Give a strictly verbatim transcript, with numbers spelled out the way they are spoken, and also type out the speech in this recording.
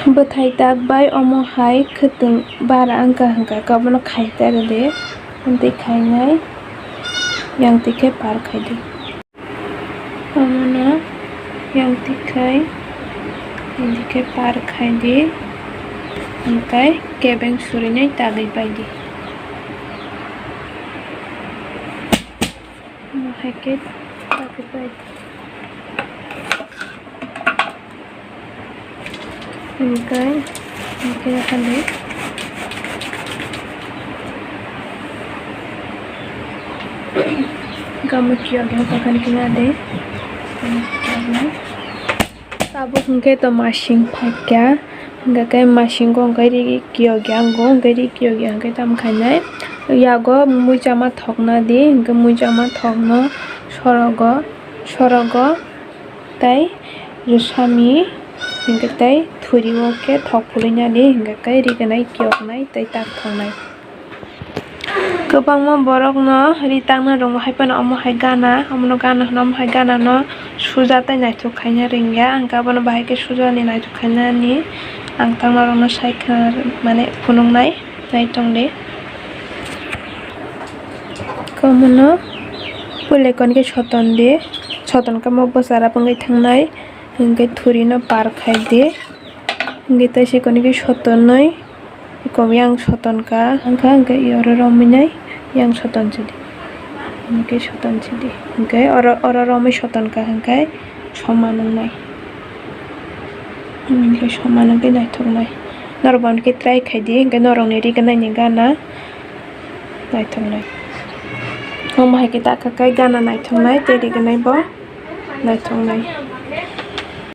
Bwthai tak bai omo hai khwtwng bara wngkha hwnkha khe obono khai ta rwdi. Amtwi khainai yang twi khe par khaidi. Omono yang twi khai, yang twi khe par khaidi. Hwnkhe kebeng surinai tagwi paidi. Omo hai khe tagwi paidi. Hingkai, hingkai hande. Gamo kiyo gyan kakan kina de. Tabuk hingke to masing phaikya. Hingke masing ko hingke ri kiyo gyan go, hingke ri kiyo gyan hingke tam khainai. Yago muichama thokna di, hingke muichama thokno sorogo, sorogo. Tei rwsami hingke tei thurio khe thok phulwi nani hingke khe rignai, kiyoknai tei tak thoknai. Kwbangma borokno ri takna rwngo, hai phano omo hai gana, omono gana hwno, omo hai gana no suja tei naithok khaina rwngya, hingke abono bahai khe suja ni naithok khainani ang takna rwngno sai khna, mane phunuknai. Naitong de. Komono pule kon ke soton de. Soton kamo bwsarap wngwi thangnai. Hingke thuri no par khai de. Hingke tei se kon ke sotonoi. Kom yang soton ka. Hingke hingke oro romwi nai. Yang soton si de. Hingke soton si de. Hingke oro, oro romwi soton ka hingke. Soman wngnai. Hwnkhe soman wngkhe naithoknai. Norok bo hwnkhe try khaidi, hwnkhe norokni rignai ni gana naithoknai. Omo hai khe ta kha khe gana naithoknai tei rignai bo naithoknai.